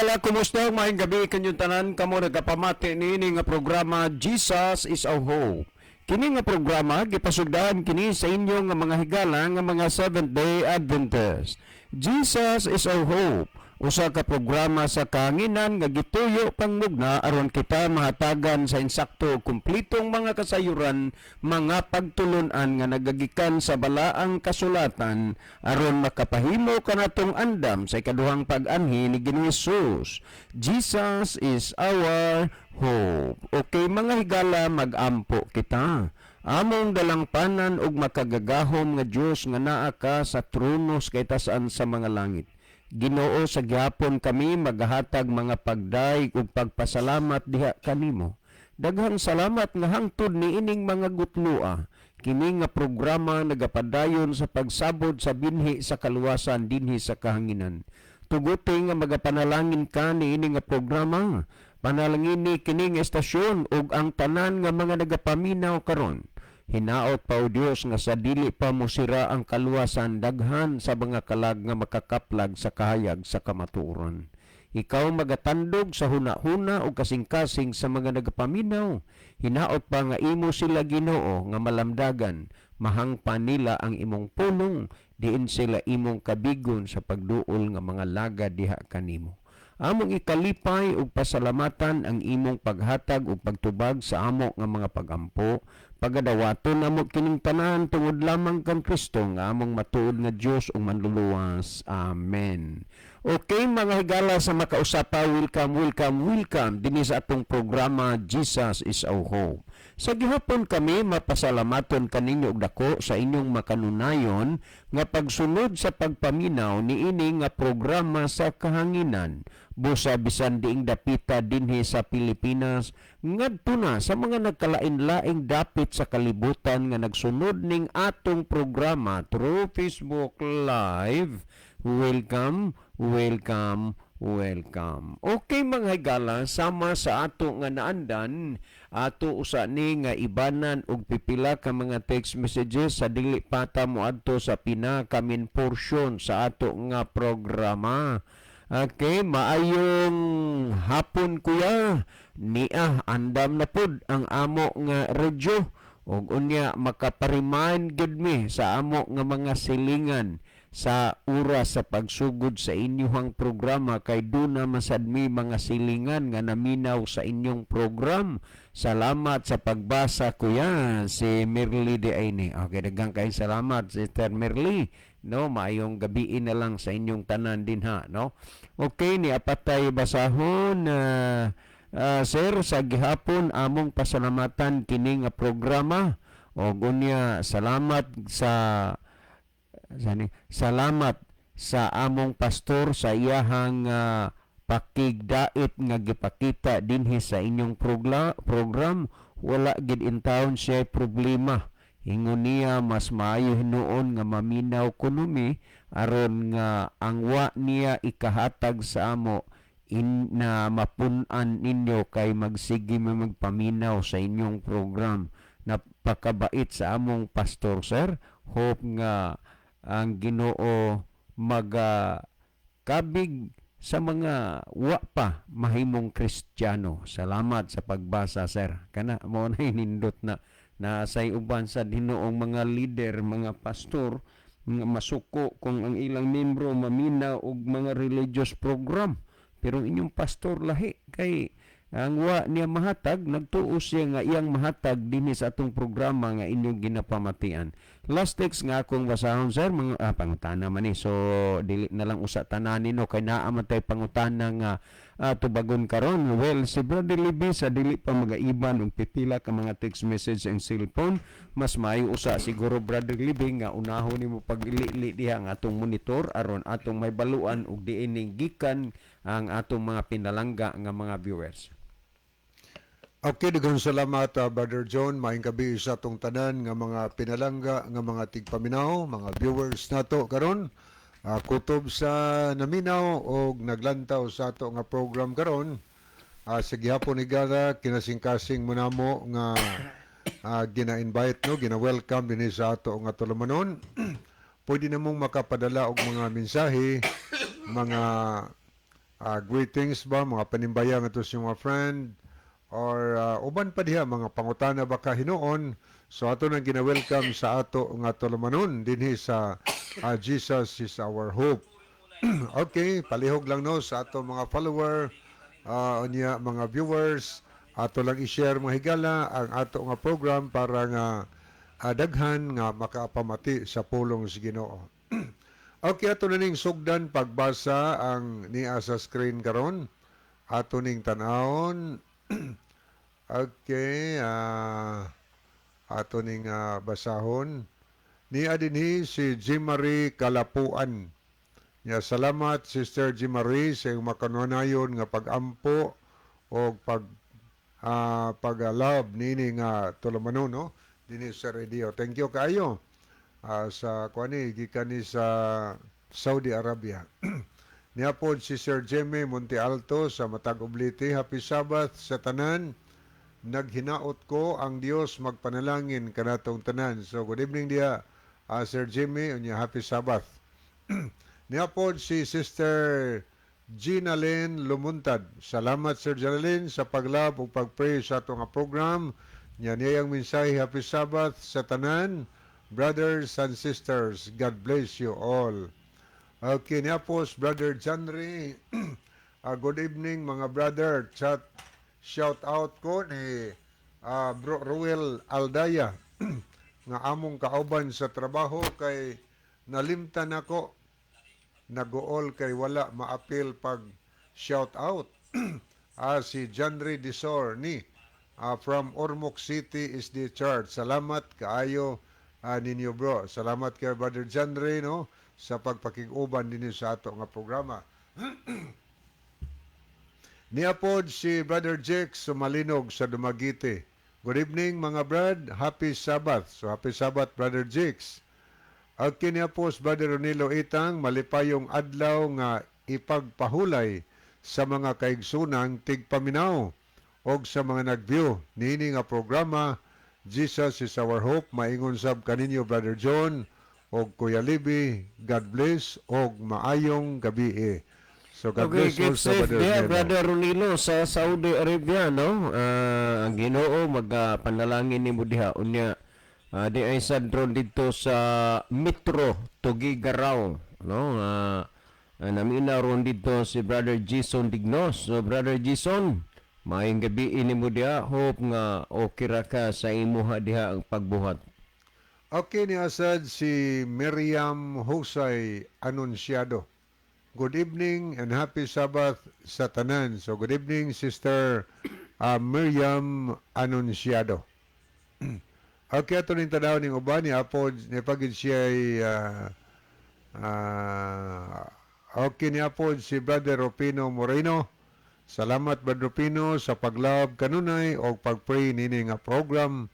Higala, kumusta? Maayong gabi kanyong tanan, kamo nagapamati niini nga programa, Jesus is Our Hope. Kini nga programa gipasugdan kini sa inyo nga mga higala nga mga Seventh Day Adventist. Jesus is Our Hope, usa ka programa sa kahanginan nga gituyo pangmugna aron kita mahatagan sa insakto ug kumplitong mga kasayuran, mga pagtulun-an nga nagagikan sa balaang kasulatan aron makapahimo kanatong andam sa ikaduhang pag-anhi ni Ginoong Hesus. Jesus is our hope. Okay, mga higala, mag-ampo kita. Among dalangpanan ug makagagahom nga Dios nga naa ka sa trono sa kaitasan sa mga langit. Ginoo, sa gihapon kami magahatag mga pagdayeg ug pagpasalamat diha kanimo. Daghang salamat nga hangtod niining mga gutloa, kini nga programa nagapadayon sa pagsabod sa binhi sa kaluwasan dinhi sa kahanginan. Tuguti nga magapanalangin ka niini nga programa. Panalangini kini nga estasyon ug ang tanan nga mga nagapaminaw karon. Hinaot pa, o Dios, nga sa dili pa mosira ang kaluwasan, daghan sa mga kalag nga makakaplag sa kahayag sa kamatuoran. Ikaw magatandog sa huna-huna o kasing-kasing sa mga nagapaminaw. Hinaot pa nga imo sila, Ginoo, nga malamdagan, mahangpan nila ang imong pulong, diin sila imong kabigon sa pagduol nga mga laga diha kanimo. Among ikalipay ug pasalamatan ang imong paghatag ug pagtubag sa amo nga mga pagampo. Pagadawaton namo kining tanan tungod lamang kang Kristo nga among matuod nga Dios ug manluluwas. Amen. Okay, mga higala sa makausapa, welcome, welcome, welcome dinhi sa atong programa, Jesus is Our Hope. Sa gihapon kami mapasalamaton kaninyo og dako sa inyong makanunayon nga pagsunod sa pagpaminaw niini nga programa sa kahanginan. Busa bisan diing dapita dinhi sa Pilipinas ngadto na sa mga nagkalain-laing dapit sa kalibutan nga nagsunod ning atong programa through Facebook Live. Welcome, welcome, welcome. Okay, mga higala, sama sa ato nga naandan, ato usa ni nga ibanan og pipila ka mga text messages sa dili pa ta moadto sa pinaka main portion sa ato nga programa. Okay, maayong hapon, kuya. Nia andam na pud ang amo nga radyo ug unya makapariman gid mi sa amo nga mga silingan sa oras sa pagsugod sa inyong programa kay duna masad mi mga silingan nga naminaw sa inyong program. Salamat sa pagbasa, kuya, si Merly de Aini. Okay, daghang kay salamat, Sister Merly. No, maayong gabi na lang sa inyong tanan din ha, no? Okay, ni apatay basahon, sir, sa gihapon among pasalamatan kini nga programa og unya salamat sa sani, salamat sa among pastor sa iyahang pakigdait nga gipakita dinhi sa inyong program. Wala gid intawon siya problema. Ingon niya, mas maayo hinuon nga maminaw kuno mi aron nga ang wa niya ikahatag sa amo in na mapun-an ninyo kay magsige mi magpaminaw sa inyong program. Napakabait sa among pastor, sir. Hope nga ang Ginoo maga kabig sa mga wa pa mahimong Kristiyano. Salamat sa pagbasa, sir. Kana mo na nindot na naasay uban sa Ginoong mga leader, mga pastor nga masuko kung ang ilang membro maminaw og mga religious program. Pero ang inyong pastor lahi kay ang wa niya mahatag, nagtuo siya nga iyang mahatag dinhi sa atong programa nga inyong ginapamatian. Last text nga akong basahon, sir, mga pangutana man ni. So dili na lang usa tanan no kay naa man tay pangutana nga tubagon karon. Well, si Brother Libby sa dili pa magaiban og pipila ka mga text message ang cellphone, mas maayo usa siguro, Brother Libby, nga unahon nimo pag-ili diha ang atong monitor aron atong may baluan og diining gikan ang atong mga pinalangga nga mga viewers. Okay, daghang salamat, Brother John. Maayong gabi sa atong tanan nga mga pinalangga nga mga tigpaminaw, mga viewers nato karon. Kutob sa naminaw og naglantaw sa ato nga program karon. Sa gihapon, higala, kinasingkasing mo namo nga gina-invite no, gina-welcome dinhi sa ato nga tulumanon. Pwede na mong makapadala og mga mensahe, mga Greetings ba, mga panimbayang ato sa mga friend or uban pa diha mga pangutana ba ka hinuon. So ato nang gina-welcome sa ato nga tulumanon dinhi sa Jesus is Our Hope. Okay, palihog lang, no, sa ato mga follower, unya mga viewers, ato lang i-share, mga higala, ang ato nga program para nga daghan nga makapamati sa pulong sa Ginoo. Okay, ato na ning sugdan pagbasa ang niya sa screen karon. Ato ning tan-awon. Okay, ato ning basahon. Niya dinhi si Jim Marie Kalapuan. Ya, salamat, Sister Jim Marie, sa iyong makanunayon nga pag-ampo o pag-love nini nga tulumanon, no, dinhi sa radio. Thank you kaayo sa kuani gikan ni sa Saudi Arabia. Niya pod si Sir Jimmy Monte Alto sa Matag Oblite. Happy Sabbath sa tanan. Naghinaot ko ang Dios magpanalangin kanatong tanan. So good evening diha, Sir Jimmy, unya happy Sabbath. Niya pod si Sister Gina Lynn Lumuntad. Salamat, Sir Gina Lynn, sa pag-love ug pag-pray sa atong nga program. Niya niyang mensahe, happy Sabbath sa tanan. Brothers and sisters, God bless you all. Okay, niya po, Brother Janry. Good evening, mga brother. Chat, shout out ko ni Bro Ruel Aldaya nga among kauban sa trabaho kay nalimtan ako naguol kay wala maapil pag shout out. Si Janry Disor ni from Ormoc City is the church. Salamat kaayo ninyo, bro. Salamat kay Brother Janry, no, sa pagpakig-uban dinhi sa ato nga programa. Niya pod si Brother Jake Sumalinog sa Dumaguete. Good evening, mga brad, happy Sabbath. So happy Sabbath, Brother Jakes. At kini po si Brother Ronilo Itang, malipayong adlaw nga ipagpahulay sa mga kaigsunang tigpaminaw og sa mga nag-view niini nga programa Jesus is Our Hope. Maingon sab kaninyo, Brother John og Kuya Libby. God bless og maayong gabi. So God Okay, bless keep also, safe Brother there, Ronilo. Brother Ronilo, sa Saudi Arabia, no? Ang Ginoo magpanalangin nimo diha unya di ay sad ron dito sa Metro Tuguegarao, no? Namina ron dito si Brother Jason Dignos. So Brother Jason, maayong gabi nimo diha. Hope nga okay ra ka sa imuha diha ang pagbuhat. Okay, ni asad si Miriam Husay Anunciado. Good evening and happy Sabbath sa tanan. So good evening, Sister Miriam Anunciado. Okay, ato ning tanaw ning uban ni apo ni pagid siya ay okay, ni apo si Brother Rupino Moreno. Salamat, Brother Rupino, sa pag-love kanunay og pag-pray nini nga program.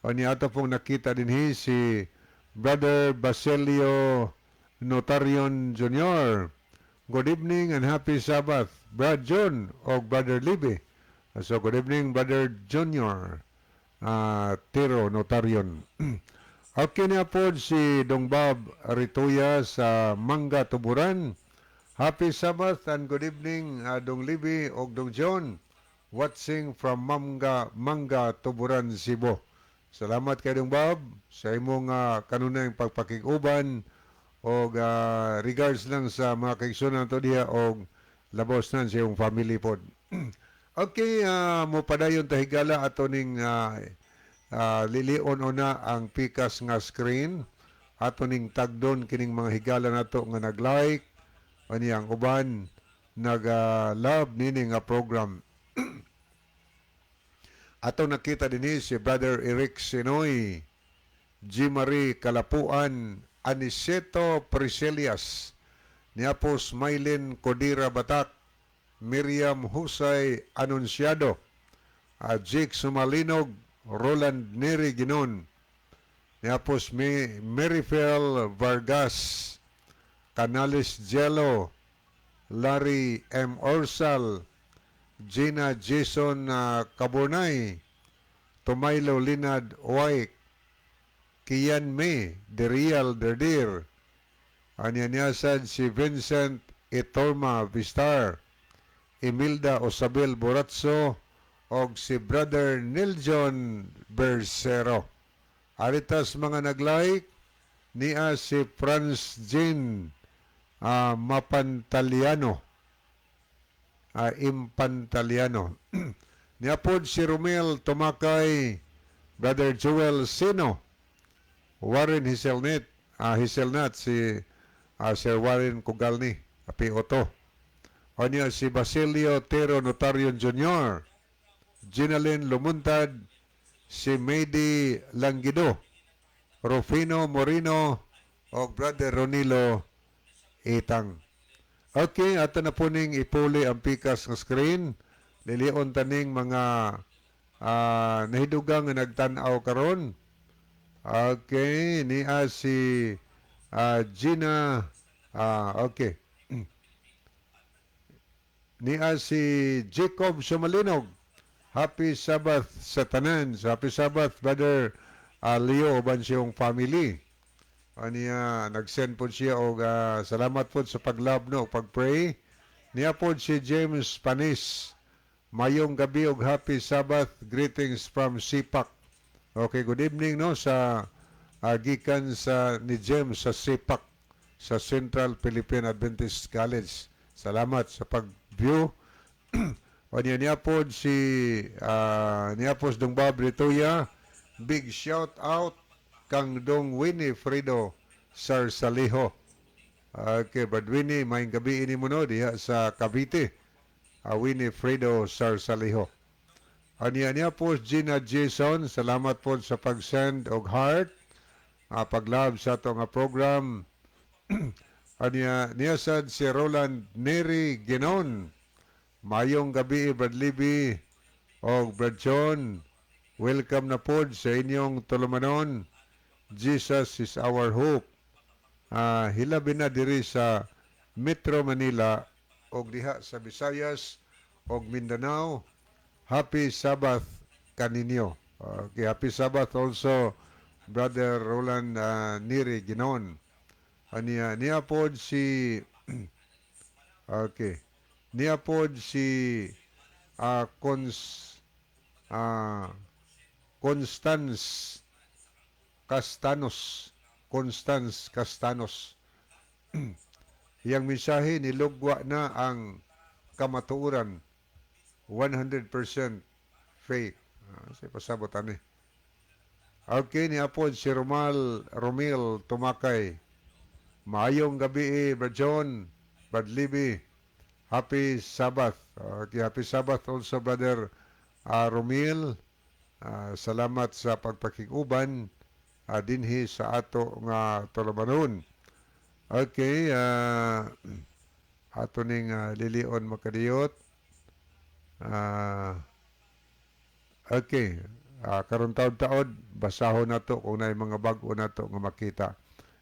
O ni ato pong nakita dinhi si Brother Basilio Notarion Jr. Good evening and happy Sabbath, Brad John o Brother Libby. So good evening, Brother Junior Tiro Notarion. Okay na po si Dong Bob Rituya sa Mangga Tuburan. Happy Sabbath and good evening, Dong Libby og Dong John. Watching from Mangga Tuburan, Cebu. Salamat kay Dong Bob sa imong kanunayng pagpakig-uban og regards lang sa mga kaigsunan to diha og labos nan sa iyong family pod. Okay, mo padayon ta, higala, ato ning lilion una ang pikas nga screen, ato ning tagdon kining mga higala nato nga nag-like aniyang uban nag-love nini nga program. Ato nakita dinhi si Brother Eric Sinoy, G. Marie Kalapuan, Aniceto Priscilias, Niapos Mylene Codira Batak, Miriam Husay Anunciado, Jake Sumalinog, Roland Neri Ginon, Niapos Maryfel Vargas, Canales Jello, Larry M. Orsal, Gina Jason Caburnay, Tomaylo Linad Oaik, Kian May, Derial Derdir, Anya niya sad si Vincent Itorma Vistar, Imelda Osabel Boratso og si Brother Niljon Bersero. Aritas mga nag-like niya si Franz Jean Mapantaliano. Impantaliano. Niya pod si Romel Tumakay, Brother Joel Sino, Warren Hiselnet, Hiselnat, si Sir Warren Kugalni, PO2. O niya si Basilio Tero Notario Jr., Ginalyn Lumuntad, si Mady Langido, Rufino Morino, o Brother Ronilo Itang. Okay, ato na po ning ipuli ang pikas nga screen. Lilion taning mga nahidugang nga nagtan-aw karon. Okay, niya si Gina, okay. Niya si Jacob Sumalinog. Happy Sabbath sa tanan. Happy Sabbath, Brother Leo uban siyang family. Aniya, nag-send po siya og salamat po sa pag-love, no, pag-pray. Niya po si James Panis. Mayong gabi og happy Sabbath. Greetings from Sipak. Okay, good evening, no, sa gikan sa ni James sa Sipak sa Central Philippine Adventist College. Salamat sa pag-view. O niya niya po si niya po si Dong Bob Ritoya. Big shout out kang Dong Winnie Fredo Sarsaliho. Okay, Brad Winnie, maayong gabi ini mo, no, diha sa Cavite. Winnie Fredo Sarsaliho. Aniya niya po Gina Jason, salamat po sa pag-send og heart, pag-love sa ato nga program. Aniya niya sad si Roland Neri Ginon. Mayong gabi, Brad Libby og Brad John. Welcome na po sa inyong tulumanon. Jesus is our hope. Hilabi na diri sa Metro Manila og diha sa Visayas og Mindanao. Happy Sabbath kaninyo. Okay, happy Sabbath also, Brother Roland Neri Ginon. Aniya niya pod si Okay. Niya pod si Cons Constance Castanos. Constance Castanos. Iyang mensahe, nilugwa na ang kamatuoran, 100% fake. Sa pasabot ani. Okay, niya po si Romal Romil Tumakay. Maayong gabi, Brad John, Brad Libby. Happy Sabbath. Okay, happy Sabbath also, Brother Romil. Salamat sa pagpakiguban dinhi sa ato nga tulumanon. Okay, ato ning lilion makadiyot. Okay, karon taod-taod basahon nato kung naay mga bag-o nato nga makita.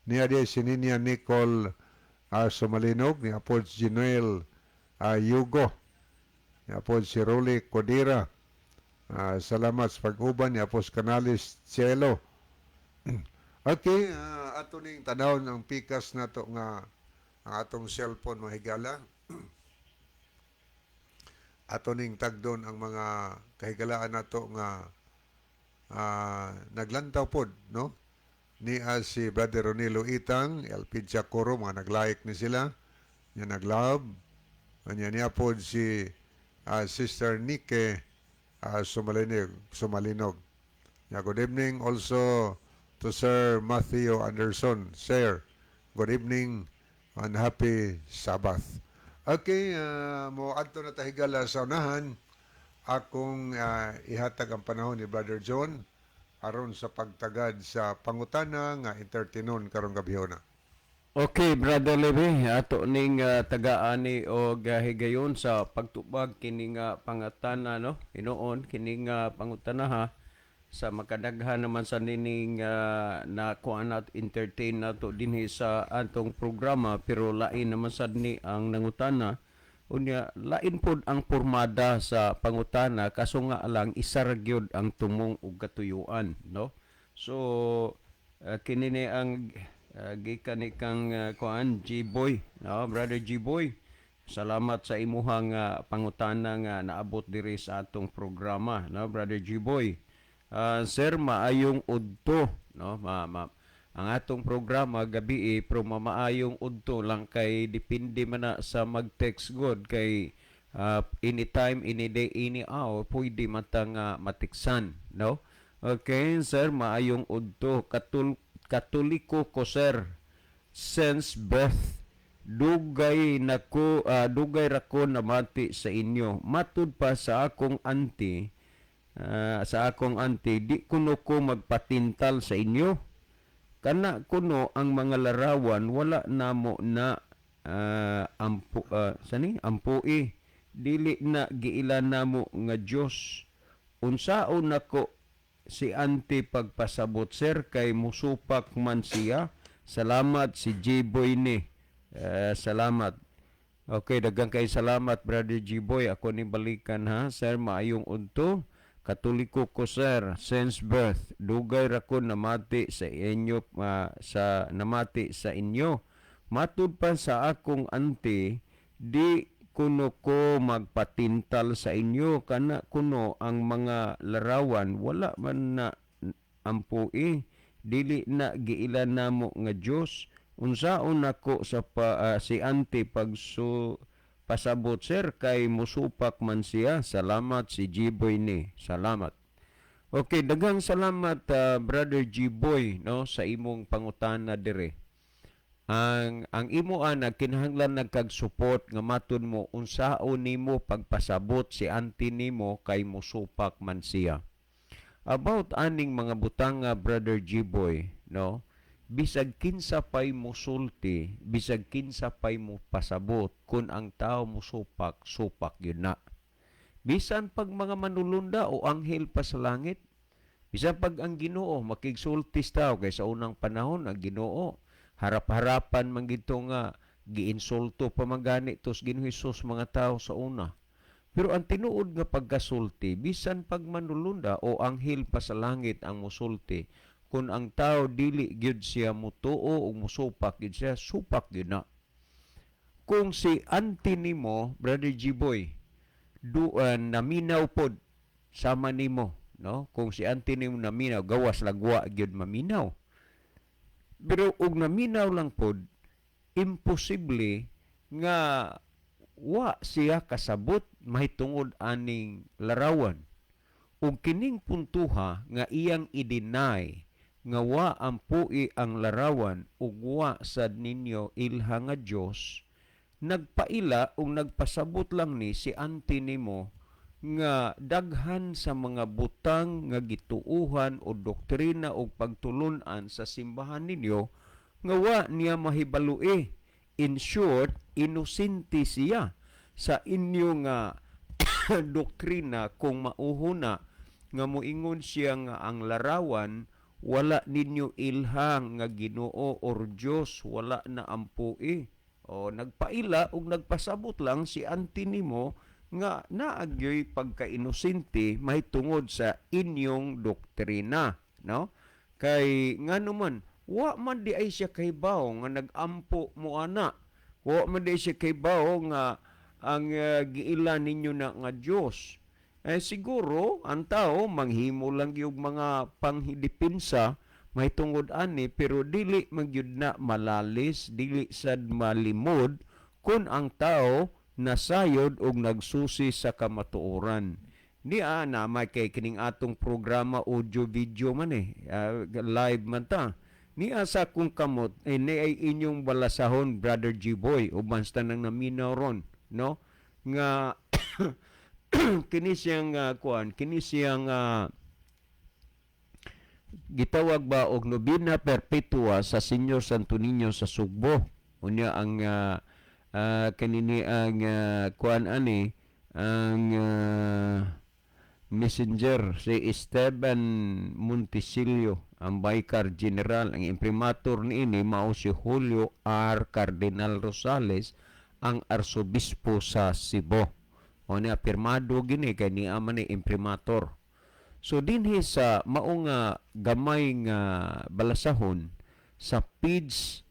Niya di si Ninya Nicole Sumalinog, ni Apod Ginuel Yugo, ni Apod si Rolly Codira. Salamat sa pag-uban ni Apos Canales Cielo. Okay, ato ning tanawon ang pikas nato nga ang atong cellphone, mga higala. Ato ning tagdon ang mga kahigalaan nato nga naglantaw pod, no, ni si Brother Ronilo Itang, LP Jacoro, mga nag-like ni sila, niya nag-love. Anya niya pod si Sister Nike Sumalinog, Sumalinog. Yeah, good evening also to Sir Matthew Anderson. Sir, good evening and happy Sabbath. Okay, mo adto na ta, higala, sa unahan. Akong ihatag ang panahon ni Brother John aron sa pagtagad sa pangutana nga entertainon karong gabhiona. Okay, Brother Levi, ato ning tagaani og higayon sa pagtubag kini nga pangatana, no. Hinuon kini nga pangutana ha sa makadaghan naman sa nining na kuan at entertain nato dinhi sa atong programa, pero lain naman sad ni ang nangutana, unya lain pod ang pormada sa pangutana, kaso nga lang isa ra gyud ang tumong ug katuyuan, no. So kini ni ang gikan ni kang kuan G-Boy, no, Brother G-Boy. Salamat sa imuhang pangutana nga naabot diri sa atong programa, no, Brother G-Boy. Sir, maayong udto, no? Ma, ma, ang atong programa gabi eh, pero mamaayong udto lang kay depende man na sa mag-text god kay anytime, any day, any hour, pwede mata nga matiksan, no? Okay, sir, maayong udto. Katoliko ko, sir, since birth. Dugay ra ko namati sa inyo. Matud pa sa akong auntie, di kuno ko magpatintal sa inyo. Kana kuno ang mga larawan wala namo na ampu sani ampui, dili na giila namo nga Dios. Unsaon nako si auntie pagpasabot, sir, kay musupak man siya? Salamat, si J-Boy ni. Salamat. Okay, daghang kay salamat, Brother G-Boy. Ako ni balikan ha. Sir, maayong udto. Katoliko ko, sir, since birth. Dugay ra ko namati sa inyo. Matud pa sa akong auntie, di kuno ko magpatintal sa inyo. Kana kuno ang mga larawan wala man na ampui, dili na giila namo nga Dios. Unsaon nako si auntie pagsu pasabot, sir, kay musupak man siya? Salamat, si G-Boy ni. Salamat. Okay, daghang salamat, Brother G-Boy, no, sa imong pangutana dire. Ang imo ana kinahanglan nagkag-support nga matud mo unsaon nimo pagpasabot si auntie nimo kay musupak man siya. About aning mga butanga, Brother G-Boy, no? Bisag kinsa pay musulti, bisag kinsa pay mo pasabot, kung ang tao musupak, supak yun na. Bisan pag mga manulunda o anghel pa sa langit, bisan pag ang Ginoo makigsulti sa tao, kay sa unang panahon ang Ginoo harap-harapan man gito nga giinsulto pa man gani tos Ginoo Hesus mga tao sa una. Pero ang tinuod nga pagkasulti, bisan pag manulunda o anghel pa sa langit ang musulti, kung ang tao dili gyud siya mutuo o musupak gyud siya, supak gyud na. Kung si auntie nimo, Brother G-Boy, naminaw pod sama nimo, no? Kung si auntie nimo naminaw, gawas lagwa gyud maminaw. Pero og naminaw lang pod, imposible nga wa siya kasabot mahitungod aning larawan. Ug kining puntuha nga iyang i-deny nga wa ampui ang larawan ug wa sad ninyo ilha nga Dios, nagpaila ug nagpasabot lang ni si auntie nimo nga daghan sa mga butang nga gituuhan o doktrina o pagtulunan sa simbahan ninyo nga wa niya mahibalui. In short, inosente siya sa inyo nga doktrina kung mauhuna nga moingon siya nga ang larawan wala ninyo ilhang nga Ginoo or Dios, wala na ampui. O nagpaila ug nagpasabot lang si auntie nimo nga naagyoy pagkainosente mahitungod sa inyong doktrina, no? Kay ngano man wa man di ay siya kahibaw nga nag-ampo mo ana. Wa man di ay siya kahibaw nga ang giila ninyo na nga Dios. Eh siguro ang tao manghimo lang gyud mga pangdipinsa mahitungod ani, pero dili man gyud na malalis, dili sad malimod kun ang tao nasayod og nagsusi sa kamatuoran. Ni ana may kay kining atong programa audio video man eh, live man ta. Niya sa akong kamot eh, ni ay inyong balasahon, Brother G-Boy, uban sa tanang naminaw ron, no, nga kini siyang kuan, kini siyang gitawag ba og nobena perpetua sa Señor Santo Niño sa Sugbo. Unya ang kanini ang kuan ani ang messenger si Esteban Montesilio ang Vicar General. Ang imprimatur niini mao si Julio R. Cardinal Rosales, ang arsobispo sa Cebu. O niya pirmado gini kay niya man ni imprimatur. So dinhi sa mao nga gamay nga balasahon sa page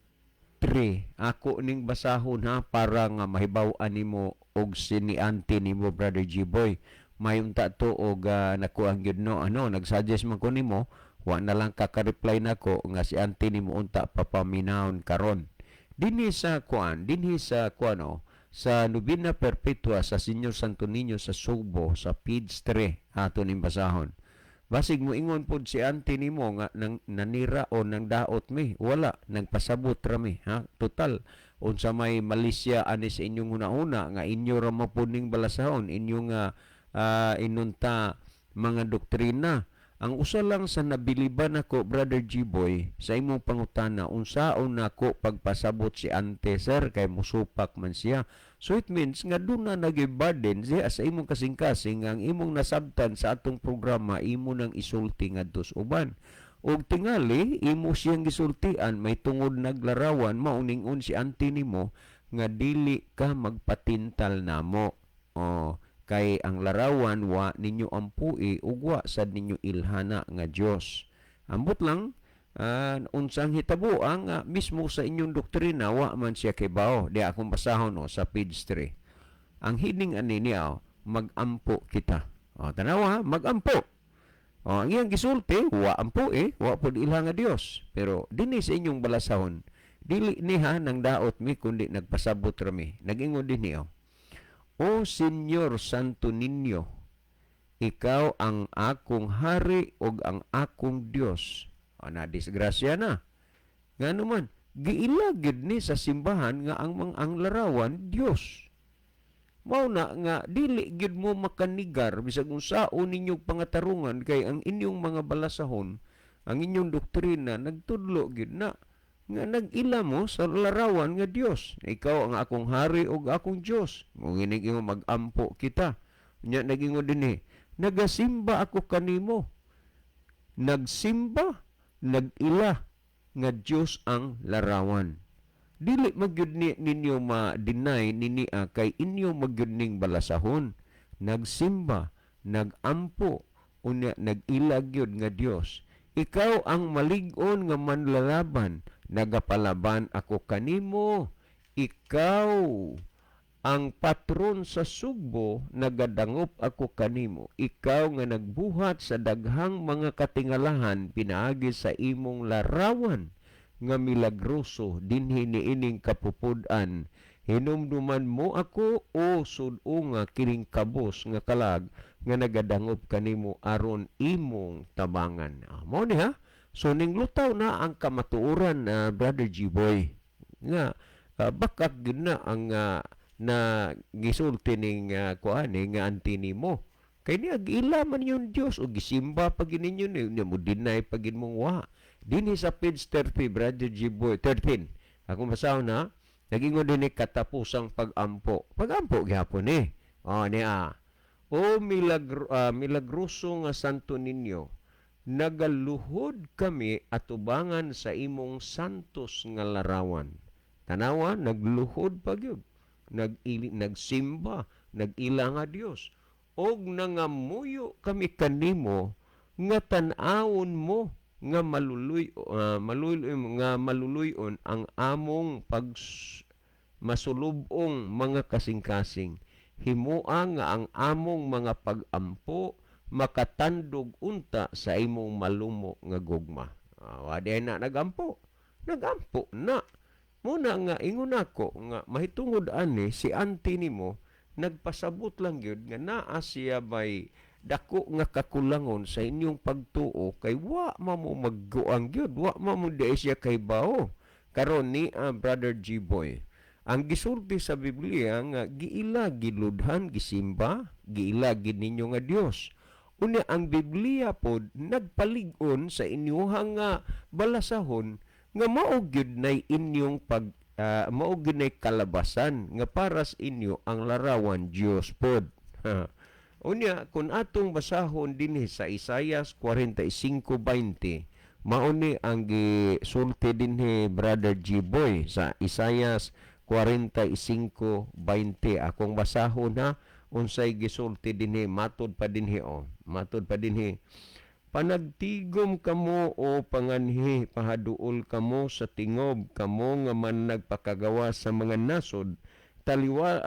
3. Ako ning basahon ha, para nga mahibaw-an nimo og sini auntie nimo, Brother G-Boy. Mayunta to og nakuha gyud, no? Ano, nagsuggest man ko nimo, wa na lang kaka-reply nako nga si auntie nimo unta papaminawon karon. Dinhi sa kuan oh, sa Novena Perpetua sa Señor Santo Niño sa Sugbo, sa page 3 ato ning basahon. Basig mo ingon pod si auntie nimo nga nang nanira o nang daot mi. Wala, nagpasabot ra mi, ha. Total, unsa may malisya ani sa inyong hunahuna nga inyo ra man pod ning balasahon, inyong inunta mga doktrina. Ang usa lang sa nabiliban nako, Brother G-Boy, sa imong pangutana, unsaon nako pagpasabot si ante, sir, kay musupak man siya. So it means nga duna na burden siya sa imong kasing-kasing, ang imong nasabtan sa atong programa imo nang isulti ngadto sa uban. Og tingali imo siyang gisultian may tungod naglarawan, mao ning-on si auntie nimo nga dili ka magpatintal namo. Oh, kay ang larawan wa ninyo ampui ug wa sad ninyo ilhana nga Dios. Ambot lang unsang hitabo ang mismo sa inyong doktrina wa man siya kibaw. Di akong basahon no, sa page 3. Ang hining ani niya, oh, "Magampo kita." Oh, tanawa, magampo. Oh, ang iyang gisulti, wa ampo eh, wa pud ilha nga Dios. Pero dinhi sa inyong balasahon, dili niha nang daot mi kundi nagpasabot ra mi. Nagingon dinhi oh. "O Señor Santo Niño, ikaw ang akong hari ug ang akong Dios." O, na disgrasya na. Ngano man, giila gid ni sa simbahan nga ang mga ang larawan Dios. Mao na nga dili gid mo makanigar bisag unsaon ninyong pangatarungan kay ang inyong mga balasahon, ang inyong doktrina nagtudlo gid na nga nag-ila mo sa larawan nga Dios. "Ikaw ang akong hari ug akong Dios." Mo nginig imo "Magampo kita." Nya nagingon dinhi, "Nagasimba ako kanimo." Nagsimba, nag-ila nga Dios ang larawan. Dili magyud ni ninyo ma-deny nini kay inyo magyud ning balasahon. Nagsimba, nagampo, unya nag-ila gyud nga Dios. "Ikaw ang malig-on nga manlalaban, nagapalaban ako kanimo. Ikaw ang patron sa Sugbo, nagadangop ako kanimo. Ikaw nga nagbuhat sa daghang mga katingalahan pinaagi sa imong larawan nga milagroso dinhi niining kapupud-an. Hinumduman mo ako, o sud-unga kining kabos nga kalag nga nagadangop kanimo aron imong tabangan." Ah, mao ni ha. So ning lutaw na ang kamatuoran na, Brother G-Boy, nga bakak gyud na ang na gisulti ning kuan ning auntie nimo. Kay niya giila man yung Dios o gisimba pa gid ninyo ni niya mo deny pa gid mong wa. Dinhi sa page 30, Brother G-Boy, 13. Akong basahon na, nagingon dinhi, katapusang pag-ampo. Pag-ampo gihapon ni. Oh, niya. "O milagroso nga Santo Niño, nagaluhod kami atubangan sa imong santos nga larawan." Tanawa, nagluhod pa gyud. Nagsimba, nag-ila nga Dios. "Og nangamuyo kami kanimo nga tan-awon mo nga maluluy-on ang among pag masulubong mga kasing-kasing. Himua nga ang among mga pag-ampo makatandog unta sa imong malumo nga gugma." Ah, wa di na nagampo. Nagampo na. Muna nga ingon ako nga mahitungod ani si auntie nimo nagpasabot lang gyud nga naa siya bay dako nga kakulangon sa inyong pagtuo kay wa ma mo magguang gyud, wa ma mo di siya kay bao. Karon ni Brother G-Boy, ang gisulti sa Biblia nga giila giludhan, gisimba, giila gid ninyo nga Dios. Unya ang Biblia pod nagpalig-on sa inyuhang nga balasahon nga mao gyud nay inyong pag mao gyud nay kalabasan nga para sa inyo ang larawan Dios pod. Unya kung atong basahon dinhi sa Isaias 45:20, mao ni ang gisulti dinhi, Brother G-Boy, sa Isaias 45:20. Akong basahon ha, unsay gisulti dinhi, matod pa dinhi oh, matod pa dinhi. Panagtigom kamo, o panganhi, pahaduol kamo sa tingob, kamo nga man nagpakagawa sa mga nasod, taliwa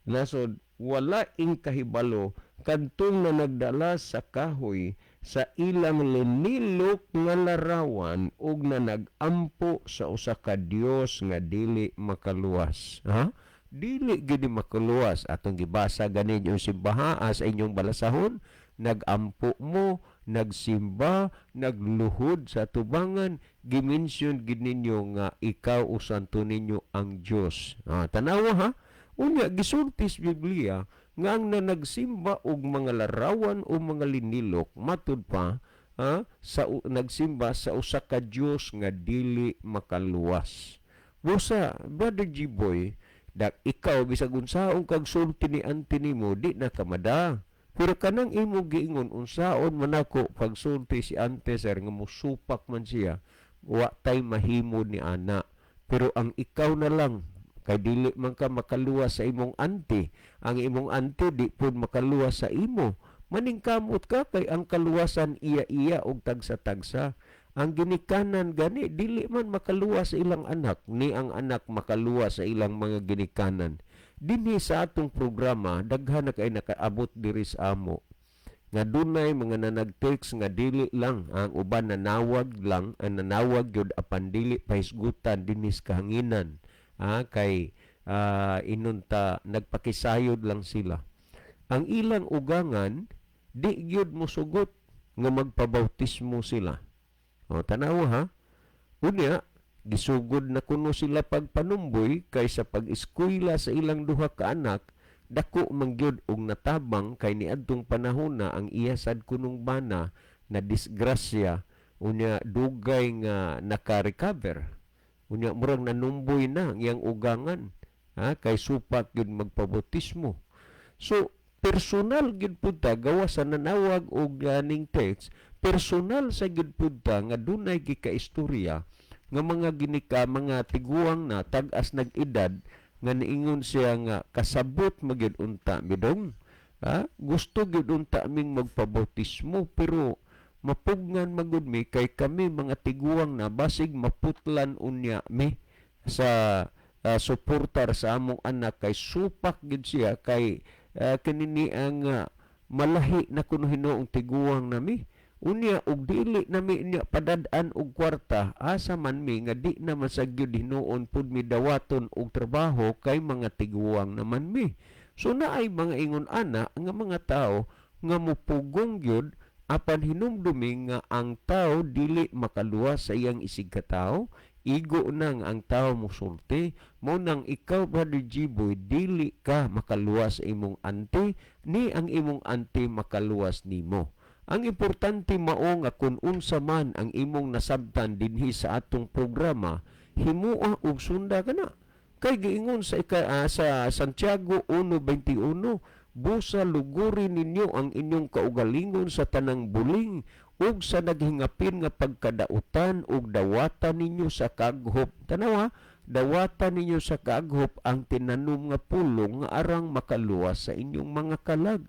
nasod wala ing kahibalo kadtong na nagdala sa kahoy sa ilang linilok nga larawan ug na nagampo sa usa ka Dios nga dili makaluwas. Ha, dili gid makaluwas. Atong gibasa ganin yung simbaha sa inyong balasahon, nagampo mo, nagsimba, nagluhod sa tubangan, gimensyon gid ninyo nga ikaw o santo ninyo ang Dios. Tanawa ha. Unya gisulti sa Biblia nga ang nanagsimba og mga larawan o mga linilok, matud pa ha, sa nagsimba sa usa ka Dios nga dili makaluwas. Busa, Brother G-Boy, dak ikaw bisag unsaon kag sulti ni auntie nimo, di na kamada. Pero kanang imo giingon, unsaon man ako pagsulti si ante sir nga musupak man siya, wa tay mahimo ni ana. Pero ang ikaw na lang, kay dili man ka makaluwas sa imong auntie, ang imong auntie di pud makaluwas sa imo. Maningkamot ka kay ang kaluwasan iya-iya og tagsa-tagsa. Ang ginikanan gani dili man makaluwas sa ilang anak, ni ang anak makaluwas sa ilang mga ginikanan. Dinhi sa atong programa, daghan na kay nakaabot diri sa amo nga dunay mga nanag-text nga dili lang ang uban nanawag lang, ang nanawag gyud apan dili pahisgutan dinhi sa kahanginan, kay inunta nagpakisayod lang sila. Ang ilang ugangan di gyud mosugot nga magpabautismo sila. O, tanawa ha. Unya gisugod na kuno sila pagpanumboy kay sa pag-eskwela sa ilang duha ka anak, dako man gyud og natabang kay niadtong panahona ang iya sad kunong bana na disgrasya, unya dugay nga naka-recover, unya murag nanumboy na ang iyang ugangan, ha, kay supak gyud magpabautismo. So personal gyud pud ta, gawa sa nanawag og ganing text, personal sa gyud pud ta nga dunay gikaistorya nga mga ginika, mga tiguang na tag-as nag-edad nga niingon siya nga kasabot magyud unta midong, ha, gusto gyud unta ming magpabautismo pero mapugnan magud mi kay kami mga tiguang na, basig maputlan unya mi sa suportar sa among anak kay supak gyud siya kay kinini ang malahi na kuno hinuong tiguang nami. Unya og dili nami niya padad-an og kwarta, asa man mi nga di na masagyod hinuon pud mi dawaton og trabaho kay mga tiguang naman mi. So naay mga ingon ana nga mga tao nga mupugong gyud, apan hinumdumi nga ang tao dili makaluwas sa iyang isig katawo. Igo nang ang tao musulti mo nang ikaw, Brother G-Boy, dili ka makaluwas sa imong auntie ni ang imong auntie makaluwas nimo. Ang importante mao nga kun unsa man ang imong nasabtan dinhi sa atong programa, himua og sunda kana. Kay giingon sa Santiago 1:21, busa luguri ninyo ang inyong kaugalingon sa tanang buling ug sa naghingapin nga pagkadautan ug dawatan ninyo sa kaghop. Tanawa, dawatan ninyo sa kaghop ang tinanom nga pulong nga arang makaluwas sa inyong mga kalag.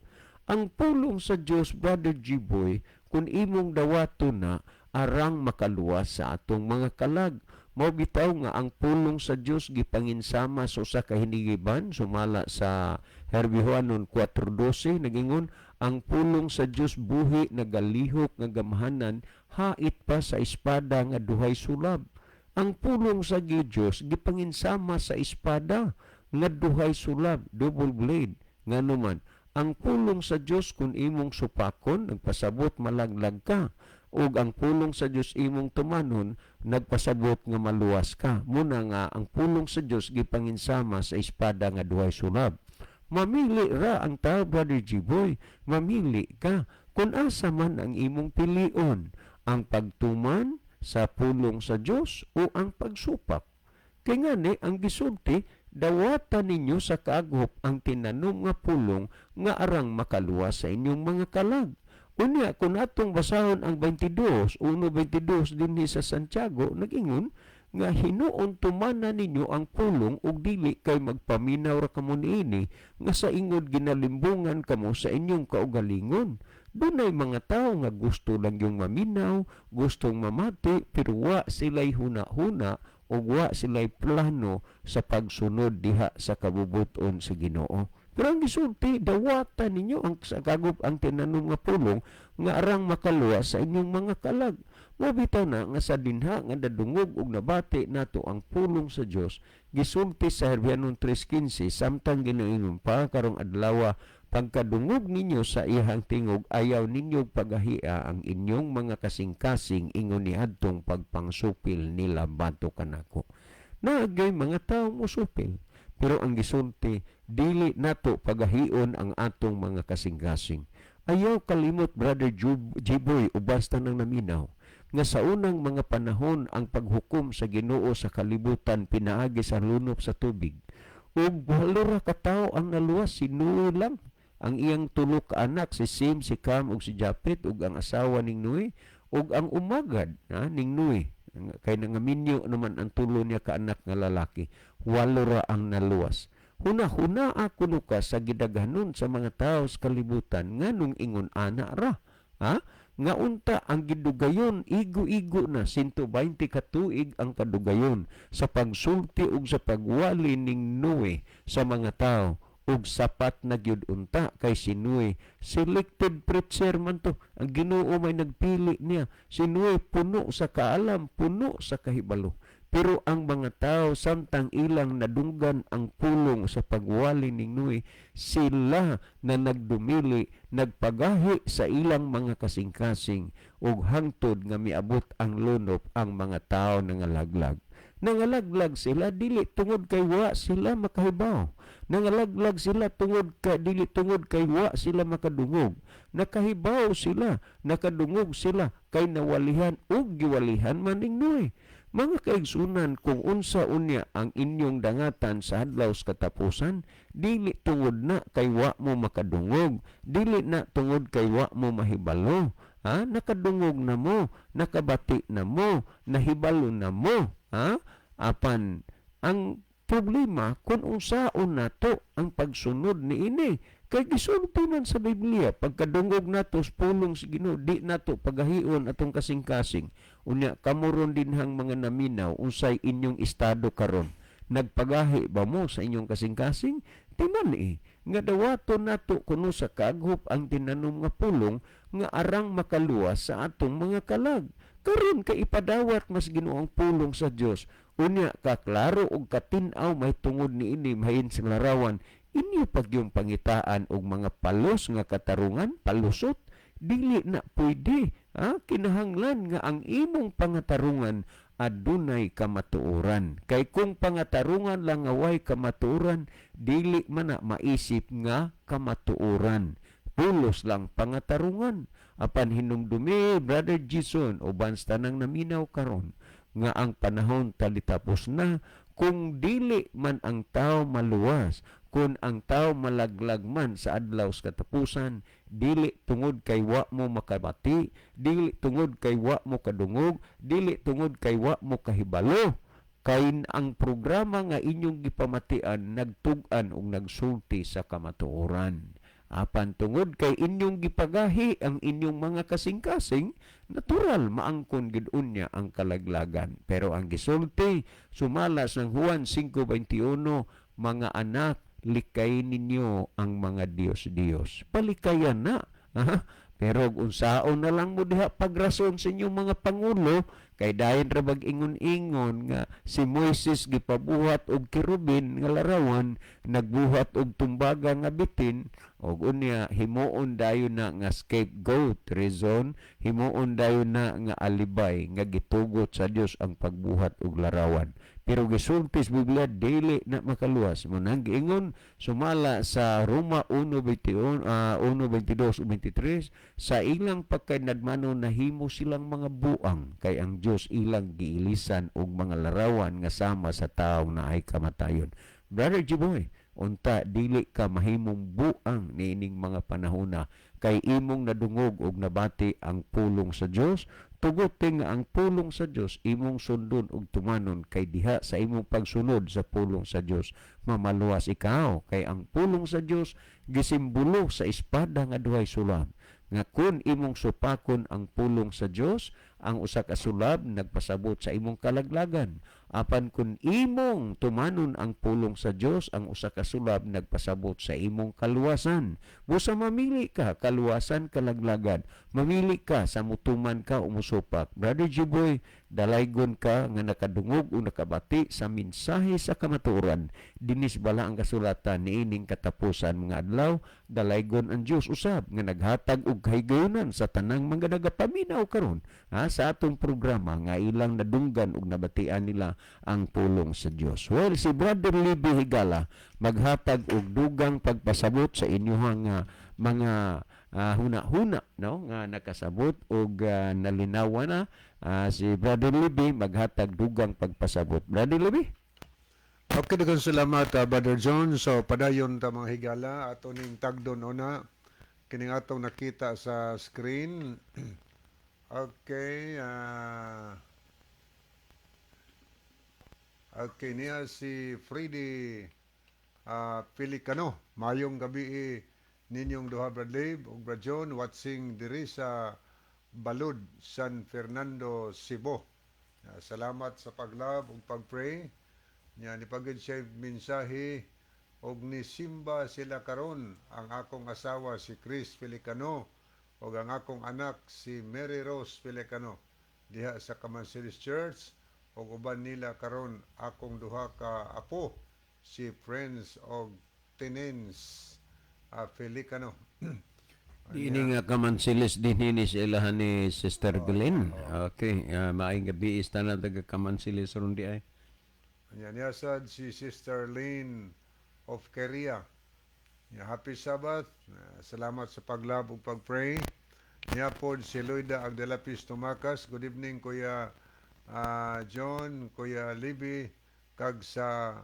Ang pulong sa Dios, Brother G-Boy, kung imong dawaton na, arang makaluwas sa atong mga kalag. Mao bitaw nga ang pulong sa Dios gipanginsama sa usa ka hinigiban, sumala sa Herbihoanon 4:12, nagingon ang pulong sa Dios buhi, nagalihok nga gamhanan, hait pa sa espada nga duhay sulab. Ang pulong sa Dios gipanginsama sa espada nga duhay sulab, double blade. Ngano man ang pulong sa Dios kung imong supakon, nagpasabot malaglag ka, ug ang pulong sa Dios imong tumanon, nagpasabot nga maluwas ka. Muna nga ang pulong sa Dios gipanginsama sa espada nga duhay sulab. Mamili ra ang tao, Brother G-Boy. Mamili ka kung asa man ang imong pilion, ang pagtuman sa pulong sa Dios o ang pagsupak. Kay ngani ang gisulti, dawatan ninyo sa kaaghop ang tinanom nga pulong nga arang makaluwas sa inyong mga kalag. Unya kung atong basahon ang 22, 1:22 dinhi sa Santiago, nagingon nga hinuon tumana ninyo ang pulong ug dili kay magpaminaw ra kamo niini nga sa ingod ginalimbungan kamo sa inyong kaugalingon. Dunay mga tao nga gusto lang yung maminaw, gustong mamati, pero wa sila'y huna-huna o wa sila'y plano sa pagsunod diha sa kabubuton sa Ginoo. Pero ang gisulti, dawatan ninyo ang sa kagub ang tinanom nga pulong nga arang makaluwas sa inyong mga kalag. Mao bitaw na nga sa dinha nga nadungog og nabati nato ang pulong sa Dios, gisulti sa Herbianon 3:15, samtang ginaingon pa karong adlaw, pagkadungog ninyo sa iyang tingog, ayaw ninyo pagahia ang inyong mga kasing-kasing ingon niadtong pagpangsupil nila batok kanako. Naagay mga tao musupil, pero ang gisulti, dili nato pagahion ang atong mga kasing-kasing. Ayaw kalimot, Brother Jiboy, o basta nang naminaw, nga sa unang mga panahon ang paghukom sa Ginoo sa kalibutan pinaagi sa lunop sa tubig. Ug walo ra ka tawo ang naluwas, si Noe lang, ang iyang tulo ka anak, si Sim, si Cam ug si Japet, ug ang asawa ning Noe ug ang umagad ha, ning Noe kay nangaminyo naman ang tulo niya ka anak nga lalaki. Walo ra ang naluwas. Huna-huna ako ka sa gidaghanon sa mga tao sa kalibutan, nganong ingon ana ra, ha? Nga unta ang gidugayon igo-igo na 120 ka tuig ang kadugayon sa pagsulti ug sa pagwali ning Noe sa mga tao, ug sapat na gyud unta kay si Noe selected preacher man to. Ang Ginoo may nagpili niya. Si Noe puno sa kaalam, puno sa kahibalo, pero ang mga tao, samtang ilang nadunggan ang pulong sa pagwali ning Noe, sila na nagdumili, nagpagahi sa ilang mga kasing-kasing, ug hangtod nga miabot ang lunop, ang mga tao nangalaglag. Nangalaglag sila dili tungod kay wa sila makahibaw. Nangalaglag sila tungod kay dili tungod kay wa sila makadungog. Nakahibaw sila, nakadungog sila kay nawalihan ug giwalihan man ning Noe. Mga kaigsunan, kung unsa unya ang inyong dangatan sa adlaw sa katapusan, dili tungod na kay wa mo makadungog, dili na tungod kay wa mo mahibalo. Ha? Nakadungog na mo, nakabati na mo, nahibalo na mo. Ha? Apan ang problema kung unsaon nato ang pagsunod niini. Kay gisulti man sa Biblia, pagkadungog nato sa pulong sa Ginoo, di nato pagahion atong kasing-kasing. Unya kamo ron dinhang mga naminaw, unsay inyong estado karon? Nagpagahi ba mo sa inyong kasing-kasing? Timan nga dawaton nato kuno sa kaaghop ang tinanom nga pulong nga arang makaluwas sa atong mga kalag. Karon kay ipadawat mas Ginoo ang pulong sa Dios. Unya kaklaro og katin-aw may tungod niini mahin sa larawan, inyo pagyong pangitaan og mga palos nga katarungan, palusot, dili na pwede. Ha? Kinahanglan nga ang imong pangatarungan adunay kamatuoran. Kay kung pangatarungan lang nga way kamatuoran, dili man na maisip nga kamatuoran. Pulos lang pangatarungan. Apan hinumdumi, Brother Jason, uban sa tanang naminaw karon, nga ang panahon talitapos na. Kung dili man ang tao maluwas, kung ang tao malaglag man sa adlaw sa katapusan, dili tungod kay wa mo makabati, dili tungod kay wa mo kadungog, dili tungod kay wa mo kahibalo. Kay ang programa nga inyong gipamatian nagtug-an og nagsulti sa kamatuoran. Apan tungod kay inyong gipagahi ang inyong mga kasing-kasing, natural maangkon gid unya ang kalaglagan. Pero ang gisulti sumala sa Juan 5:21, "Mga anak, likay ninyo ang mga Diyos-Diyos." Palikayan na. Aha. Pero unsaon na lang mo diha pagrason sa inyong mga pangulo, kay dayon ra bag ingon-ingon nga si Moises gipabuhat og kerubin nga larawan, nagbuhat og tumbaga nga bitin, og unya himuon dayon na nga scapegoat reason, himuon dayon na nga alibay nga gitugot sa Dios ang pagbuhat og larawan. Pero gisulti sa Biblia, dili na makaluwas. Mo nang giingon sumala sa Roma 1:21, 1:22 ug 23, sa ilang pagkainadmano nahimo silang mga buang, kay ang Dios ilang giilisan og mga larawan nga sama sa tawo na ay kamatayon. Brother Jiboy, unta dili ka mahimong buang niining mga panahona kay imong nadungog og nabati ang pulong sa Dios. Tugot nga ang pulong sa Dios imong sundon og tumanon, kay diha sa imong pagsunod sa pulong sa Dios mamaluwas ikaw, kay ang pulong sa Dios gisimbolo sa espada nga duhay sulam. Nga kun imong supakon ang pulong sa Dios, ang usa ka sulab nagpasabot sa imong kalaglagan. Apan kun imong tumanon ang pulong sa Dios, ang usa ka sulab nagpasabot sa imong kaluwasan. Busa mamili ka, kaluwasan, kalaglagan. Mamili ka sa mutuman ka o musupak. Brother Jiboy, dalaygon ka nga nakadungog o nakabati sa mensahe sa kamatuoran. Dinis bala ang kasulatan niining katapusan mga adlaw, dalaygon ang Dios usab nga naghatag og kahigayunan sa tanang mga nagapaminaw karon, ha, sa atong programa nga ilang nadunggan ug nabatian nila ang pulong sa Dios. Well, si Brother Libby Higala maghatag og dugang pagpasabot sa inyong mga huna-huna, no, nga nakasabot og nalinawan na. Si Brother Libby maghatag dugang pagpasabot. Brother Libby? Okay, daghang salamat, Brother John. So padayon ta, mga higala, ato ning tagdon una kining atong nakita sa screen. Okay, niya si Freddy Pelicano. Mayong gabi ninyong duha, Brad Lib ug Brad John, watching diri sa Balud, San Fernando, Cebu. Salamat sa pag-love ug pag-pray. Nya nipagid siya mensahe og ni simba sila karon, ang akong asawa si Chris Pelicano ug ang akong anak si Mary Rose Pelicano diha sa Kamansilis Church, ug uban nila karon akong duha ka apo, si Prince og Tenens Pelicano. Diini nga Kamansilis dinhi ni sa ilahan ni Sister Glenn. Okay, maayong gabi is tanan taga Kamansilis ron di ay. Nya niya sad si Sister Lynn of Korea. Nya happy Sabbath. Salamat sa pag-love ug pag-pray. Niya pod si Loida Agdalapis Tumakas. Good evening, Kuya John, Kuya Libby, kag sa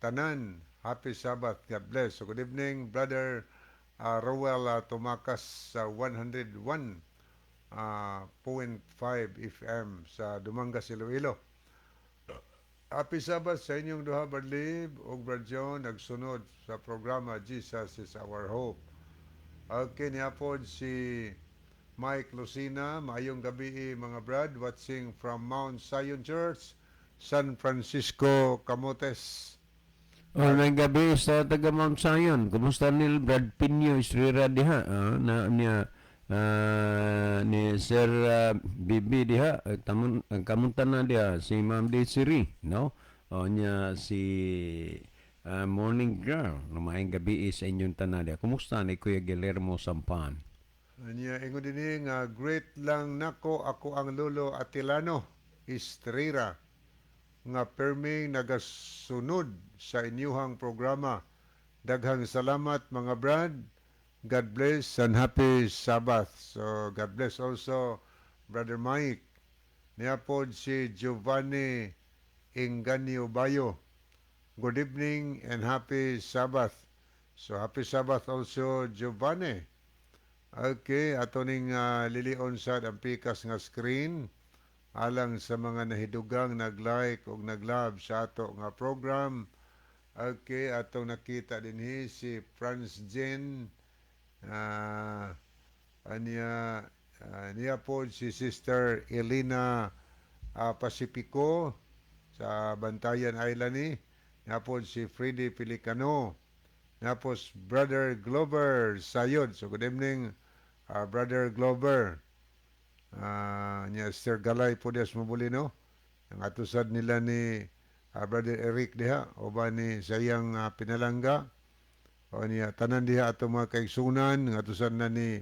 tanan. Happy Sabbath. God bless. So good evening, Brother Roel Tumakas sa 101 .5 FM sa Dumangas, Iloilo. Happy Sabbath sa inyong duha, Brad Lib ug Brad John, nagsunod sa programa Jesus is Our Hope. Okay, niya pod si Mike Lucina. Maayong gabi, mga brad, watching from Mount Zion Church, San Francisco, Camotes. Oh, maayong gabi sa taga Mount Zion. Kumusta nil Brad Pinyo Estrera diha? Na niya ni Sir Bibi diha, tamun kamunta na diha si Ma'am Desiree, no? O niya si Morning Girl. No, maayong gabi sa inyong tanan diha. Kumusta ni Kuya Guillermo Sampan? Niya ingon dinhi nga great lang nako ako ang lolo Atilano Estrera nga perming nagasunod sa inyuhang programa. Daghang salamat, mga brad. God bless and happy Sabbath. So God bless also, Brother Mike. Niya pod si Giovanni Inganyo Bayo. Good evening and happy Sabbath. So happy Sabbath also, Giovanni. Okay, ato ning lilion sad ang pikas nga screen alang sa mga nahidugang nag-like ug nag-love sa ato nga program. Okay, atong nakita dinhi si Franz Jen, anya niya po si Sister Elena Pacifico sa Bantayan Island ni. Niya po si Freddy Pelicano. Niya po si Brother Glover Sayod. So good evening, Brother Glover. Niya Sir Galay po dias Mabulino. Ang atusad nila ni Brother Eric diha o ba ni sayang pinalangga. O niya tanan diha ato mga kaigsunan nga atusad na ni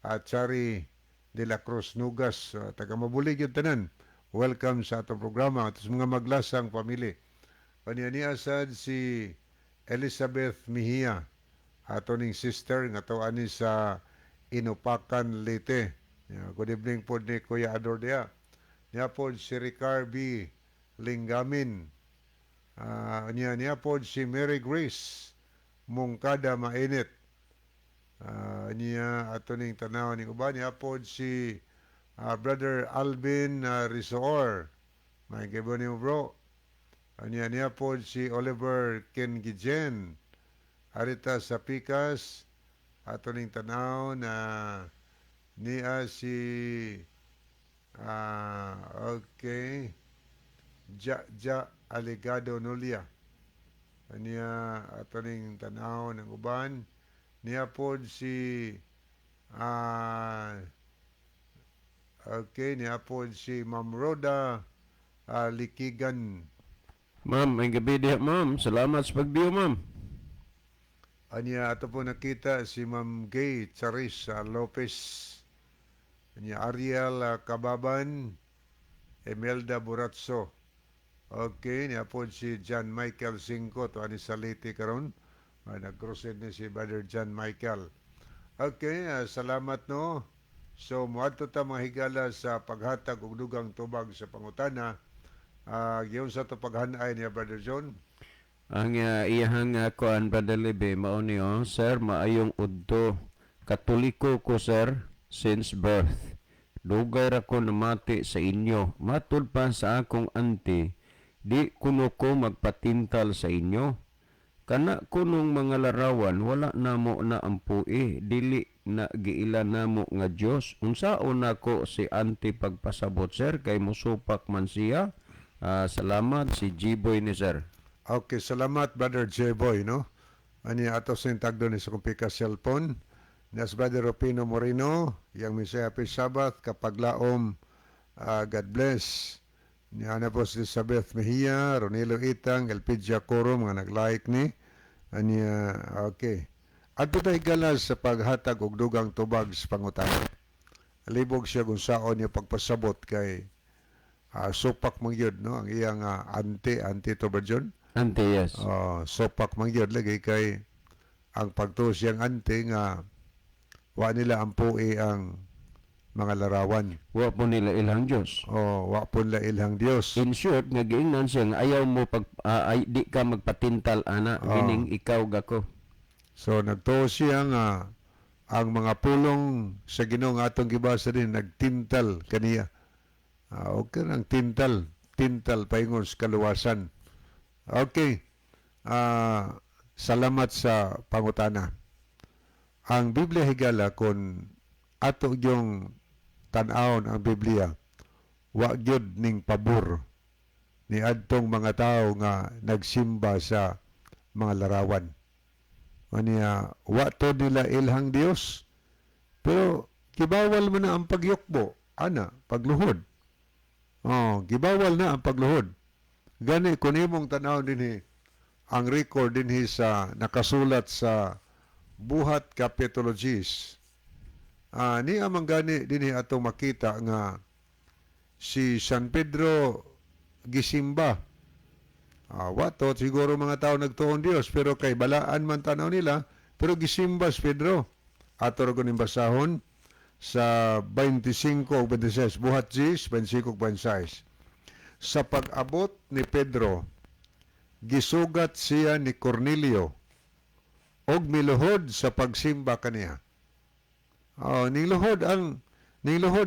Chari de la Cruz Nugas, taga Mabuli gyud tanan. Welcome sa atong programa atos mga maglasang family. O niya niya sad si Elizabeth Mejia, ato ning sister nga tawo ani sa Inupakan, Leyte. Yeah, good evening po ni Kuya Ador diha. Niya po si Ricard B. Linggamin. Niya niya po si Mary Grace Mungkada Mainit. Niya ato ning tanaw ning uban, niya po si Brother Alvin Risoor. May gabo nimo, bro. Niya niya po si Oliver Kengijen. Arita sa Pikas ato ning tanaw na Niya si okay, Ja Ja Aligado Nulia. Niya ato ning tanaw ng uban. Niya pod si okay, niya pod si Ma'am Rhoda Likigan. Ma'am, maayong gabi diha, ma'am. Salamat sa pag-view, ma'am. Anya ato po nakita si Ma'am Gay Charis Lopez. Anya Ariel Kababan, Emelda Buratso. Okay, niya po si John Michael Cinco to ani sa Leyte karon. Nag-crusade ni si Brother John Michael. Okay, salamat, no. So moadto ta, mga higala, sa paghatag og dugang tubag sa pangutana. Giyon sa to paghanay niya, Brother John. Ang iyahang kuan, Brother Libe, mao ni oh, "Sir, maayong udto. Katoliko ko, sir, since birth. Dugay ra ko namati sa inyo. Matud pa sa akong auntie, di kuno ko magpatintal sa inyo. Kana kunong mga larawan, wala namo na ampui, dili na giila namo nga Dios. Unsaon nako si auntie pagpasabot, sir, kay musupak man siya? Salamat." Si G-Boy ni, sir. Okay, salamat, Brother J-Boy, no? Ani ato sa tagdo ni sa kumpika cellphone. Nas Brother Rupino Moreno, yang misay happy Sabbath, kapaglaom, God bless. Niya na po si Elizabeth Mejia, Ronilo Itang, Elpidia Coro, mga nag-like ni. Aniya, okay. Adto tayo galas sa paghatag og dugang tubag sa pangutana. Libog siya kung saon niya pagpasabot kay supak man gyud, no, ang iyang auntie, auntie to ba, John? Auntie, yes. Oh, sopak man gyud lagi kay ang pagtuo siyang auntie nga wa nila ampui ang mga larawan. Wa po nila ilang Diyos. Oh, wa po nila ilang Dios. In short, nga giingnan siya nga ayaw mo pag ay, di ka magpatintal ana, meaning ikaw gako. So nagtuo siya nga ang mga pulong sa Ginoo nga atong gibasa din nagtintal kaniya. Okay ang tintal, tintal paingon sa kaluwasan. Okay. Salamat sa pangutana. Ang Biblia, higala, kung ato yung tan-awon ang Biblia, wa gyud ning pabor ni adtong mga tao nga nagsimba sa mga larawan. Aniya, wa to nila ilhang Dios. Pero gibawal mo na ang pagyukbo, ana, pagluhod. Oh, gibawal na ang pagluhod. Gani kun imong tan-aw dinhi ang record dinhi sa nakasulat sa Buhat Kapitulo 10. Ni amang gani dinhi atong makita nga si San Pedro gisimba. Wa to siguro mga tao nagtuon Dios, pero kay balaan man tanaw nila, pero gisimba si Pedro. Ato ra kuning basahon sa 25 ug 26, Buhat 10, 25 ug 26. Sa pag-abot ni Pedro, gisugat siya ni Cornelio og miluhod sa pagsimba kaniya. Oh, niluhod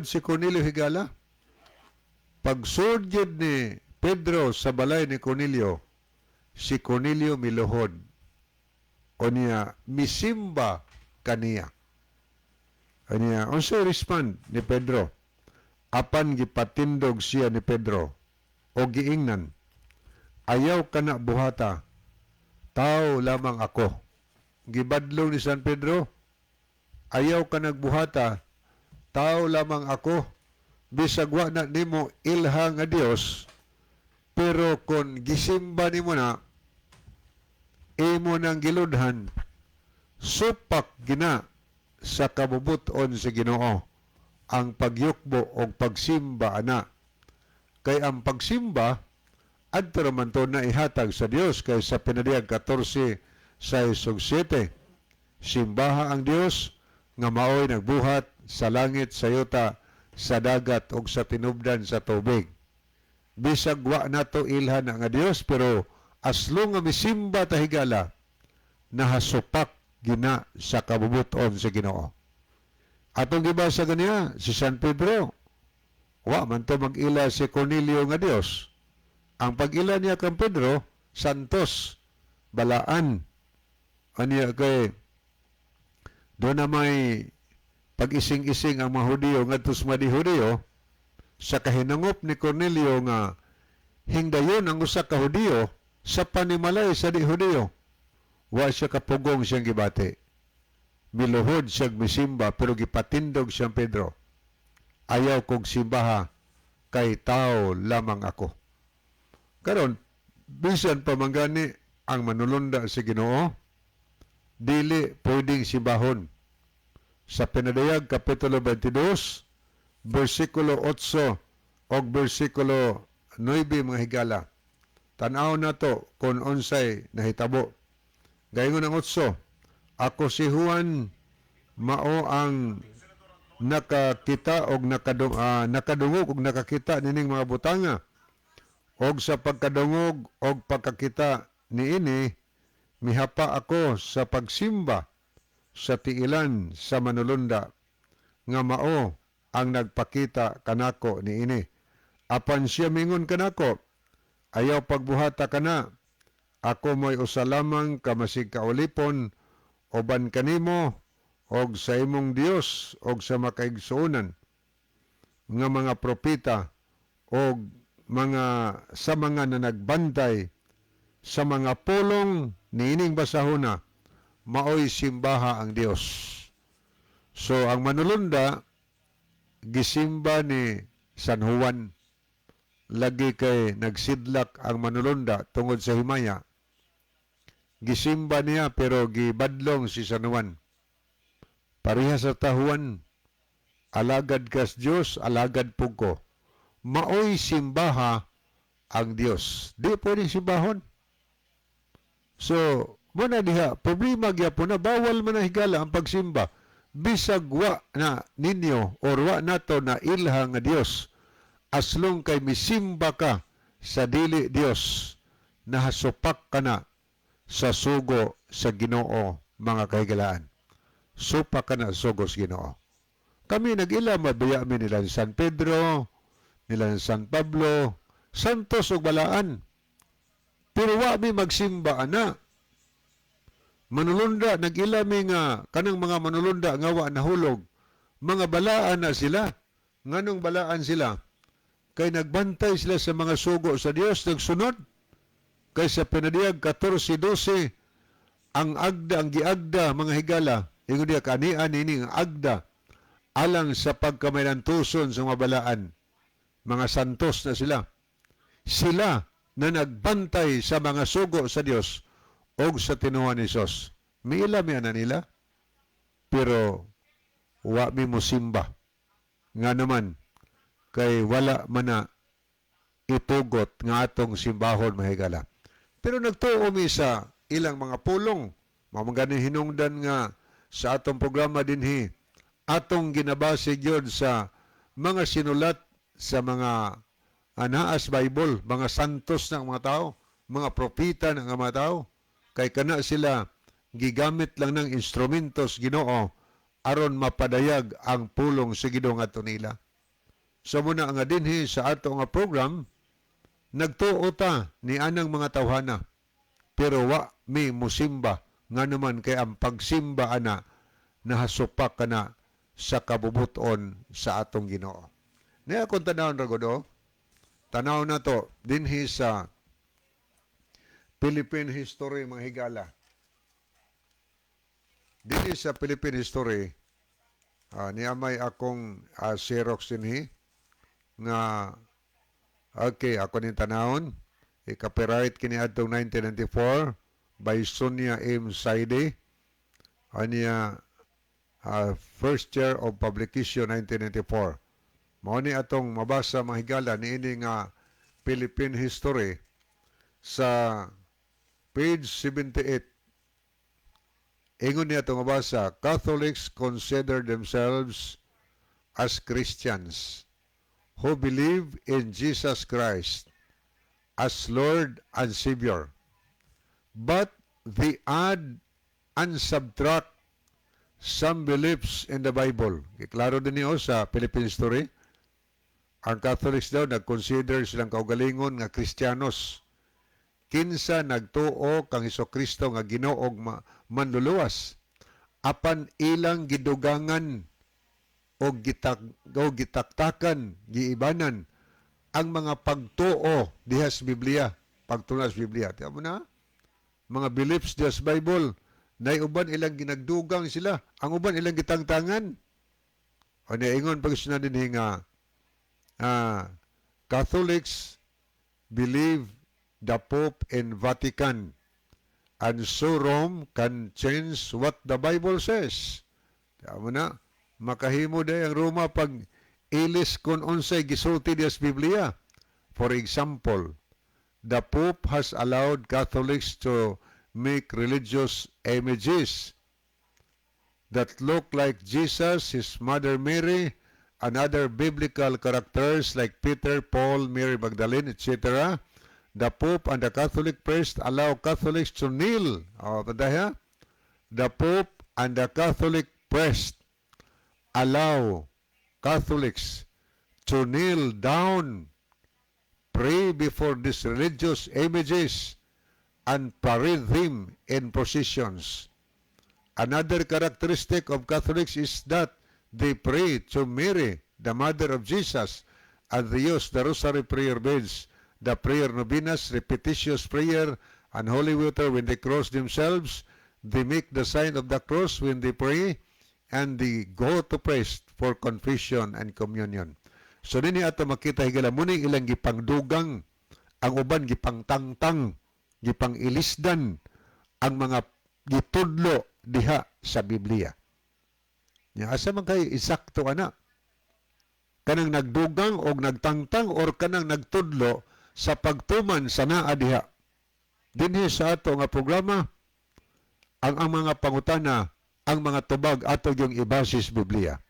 si Cornelio, higala. Pagsud gyud ni Pedro sa balay ni Cornelio, si Cornelio miluhod. O niya, misimba kaniya. Aniya, unsay respond ni Pedro? Apan gipatindog siya ni Pedro o giingnan, "Ayaw kana buhata, tao lamang ako." Gibadlong ni San Pedro, "Ayaw ka nagbuhata, tao lamang ako." Bisag wa na nimo ilha nga Dios, pero kung gisimba nimo na, imo nang giludhan, supak gina sa kabubuton sa Ginoo ang pagyukbo o pagsimba ana. Kay ang pagsimba adto raman to na ihatag sa Dios, kay sa Pinadiyag 14, 6 ug 7, simbaha ang Dios nga maoy nagbuhat sa langit, sa yuta, sa dagat ug sa tinubdan sa tubig. Bisag wa nato ilhan nga Dios, pero as long nga misimba ta, higala, nahasupak gina sa kabubuton sa Ginoo. Atong gibasa ganiya si San Pedro, wa man to mag-ila si Cornelio nga Dios. Ang pag-ila niya kang Pedro, santos, balaan. Aniya kay doon na may Pag-ising-ising ang mga Hudiyo ngadto sa mga di Hudiyo, sa kahinangop ni Cornelio nga hingdayon ang usa ka Hudiyo sa panimalay sa di Hudiyo. Wa siya kapugong siyang gibati. Miluhod siya misimba, pero gipatindog siyang Pedro. "Ayaw kog simbaha kay tao lamang ako." Karon, bisan pa man gani ang manulunda sa Ginoo, dili pwedeng simbahon. Sa Pinadayag Kapitulo 22, versikulo 8 og versikulo 9, mga higala. Tan-aw na to kung unsay nahitabo. Gayon ang 8, "Ako si Juan, mao ang nakakita og nakadungog og nakakita nining mga butanga. Og sa pagkadungog og pagkakita niini, mihapa ako sa pagsimba sa tiilan sa manulunda nga mao ang nagpakita kanako niini. Apan siya mingon kanako, 'Ayaw pagbuhata kana. Ako mo'y usa lamang ka masig kaulipon uban kanimo og sa imong Dios og sa makaigsuonan nga mga propeta og mga sa mga nanagbantay sa mga pulong niining basahona, maoy simbaha ang Dios.'" So ang manulunda gisimba ni San Juan. Lagi kay nagsidlak ang manulunda tungod sa himaya. Gisimba niya pero gibadlong si San Juan. "Pareha sa ta, Juan, alagad kas Dios, alagad pug ko. Maoy simbaha ang Dios." Di pwedeng simbahon. So, muna diha, problema gyapon na bawal man na, higala, ang pagsimba. Bisag wa na ninyo or wa nato na ilha nga Dios, aslong kay misimba ka sa dili Dios, nahasupak ka na sa sugo sa Ginoo, mga kahigalaan. Supak ka na sa sugo sa Ginoo. Kami nag-ila, mabaya mi nila ni San Pedro, nila ni San Pablo, santos ug balaan. Pero wa mi magsimba ana. Manulunda, nag-ila mi nga kanang mga manulunda nga wa nahulog. Mga balaan na sila. Nganong balaan sila? Kay nagbantay sila sa mga sugo sa Dios, nagsunod. Kay sa Pinadiyag 14:12, ang agda, ang giagda, mga higala, ingon diya, kanian ini ang agda, alang sa pagkamalantuson sa mga balaan. Mga santos na sila. Sila na nagbantay sa mga sugo sa Dios og sa tinuhan ni Hesus. Miila mi ana nila, pero wa mi mosimba. Nga naman, kay wala man na itugot nga atong simbahon, mahigala. Pero nagtuo mi sa ilang mga pulong. Mao man hinungdan nga sa atong programa dinhi, atong ginabase gyud sa mga sinulat sa mga anaas Bible, mga santos ng mga tao, mga propita ng mga tao. Kay kana sila gigamit lang ng instrumentos Ginoo aron mapadayag ang pulong sa Ginoo ngadto nila. So muna nga dinhi sa ato nga program, nagtuo ta ni anang mga tawhana. Pero wa mi musimba, nga naman kay ang pagsimba ana nahasupak ka na sa kabubuton sa atong Ginoo. Niya akong tanawon ra gud. Tanaw na to dinhi sa Philippine history, mga higala. Dinhi sa Philippine history, niya may akong Xerox dinhi nga, okay, ako ning tanawon. I-copyright kini adtong 1994 by Sonia M. Saide. Aniya first year of publication 1994. Mao ni atong mabasa, mga higala, niini nga Philippine history sa page 78. Ingon niya itong mabasa, "Catholics consider themselves as Christians who believe in Jesus Christ as Lord and Savior. But they add and subtract some beliefs in the Bible." Klaro din niyo sa Philippine history. Ang Catholics daw, nag-consider silang kaugalingon nga Kristiyanos. Kinsa nagtuo kang Hesus Kristo nga Ginoo og manluluwas. Apan ilang gidugangan O gitaktakan, giibanan ang mga pagtuo diha sa Biblia, pagtulad sa Biblia. Tiyan mo na? Mga beliefs diha sa Bible, nay uban ilang ginagdugang sila, ang uban ilang gitangtangan. O niingon pag dinhi nga Catholics believe the Pope in Vatican and so Rome can change what the Bible says. Tiyan mo na, makahimo day ang Roma pag ilis kung unsay gisulti diha sa Biblia. For example, the Pope has allowed Catholics to make religious images that look like Jesus, his mother Mary, and other biblical characters like Peter, Paul, Mary Magdalene, etc. The Pope and the Catholic priest allow Catholics to kneel. Oh, tanda ha? The Pope and the Catholic priest allow Catholics to kneel down, pray before these religious images, and parade them in processions. Another characteristic of Catholics is that they pray to Mary, the mother of Jesus, and they use the rosary prayer beads, the prayer novenas, repetitious prayer, and holy water when they cross themselves. They make the sign of the cross when they pray, and they go to priest for confession and communion. So dinhi ato makita, higala, mao ning ilang gipangdugang, ang uban gipangtangtang, gipang-ilisdan ang mga gitudlo diha sa Biblia. Nya asa man kay isakto ana? Kanang nagdugang og nagtangtang or kanang nagtudlo sa pagtuman sa naa diha? Dinhi sa ato nga programa, ang mga pangutana, ang mga tubag, ato yung ibase sa Biblia.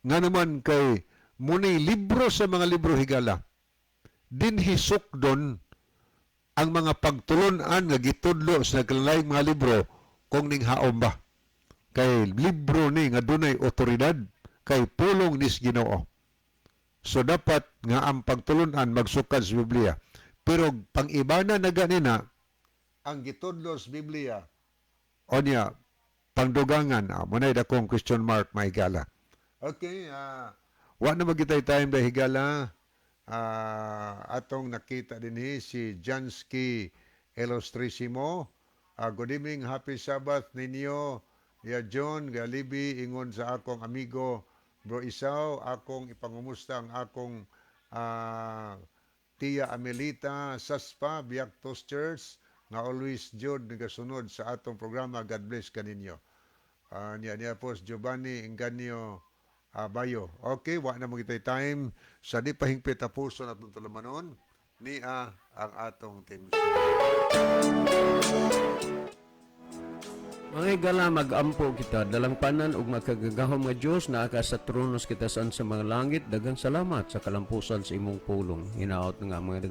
Nga naman kay munay libro sa mga libro, higala. Dinhi sukdon ang mga pagtulunan nga gitudlo sa nagkalaing mga libro kung ning haom ba. Kay libro ni nga dunay otoridad kay pulong nis Ginoo. So dapat nga ang pagtulunan magsukad sa Biblia. Pero pang-ibana na ganina ang gitudlo sa Biblia o niya pangdugangan, mao nay dakong question mark, mahigala. Okay, wa na magitay time dahil, higala. Atong nakita dinhi si Jansky Illustrissimo. Good evening, happy Sabbath ninyo. Ya John Galibi, ingon sa akong amigo Bro Isaw, akong ipangumusta ang akong Tia Amelita Saspa, Biactos Church, nga always jud nagasunod sa atong programa. God bless kaninyo. Niya niya po si Giovanni Inganyo Bayo. Okay, wa na magitay time. Sa di pa hingpit tapuson atong tulumanon, niya ang atong team. Mga higala, mag-ampo kita. Dalangpanan ug makagagahom nga Dios, naa ka sa trono sa kitasan sa mga langit. Daghang salamat sa kalampusan sa imong pulong. Hinaot nga mga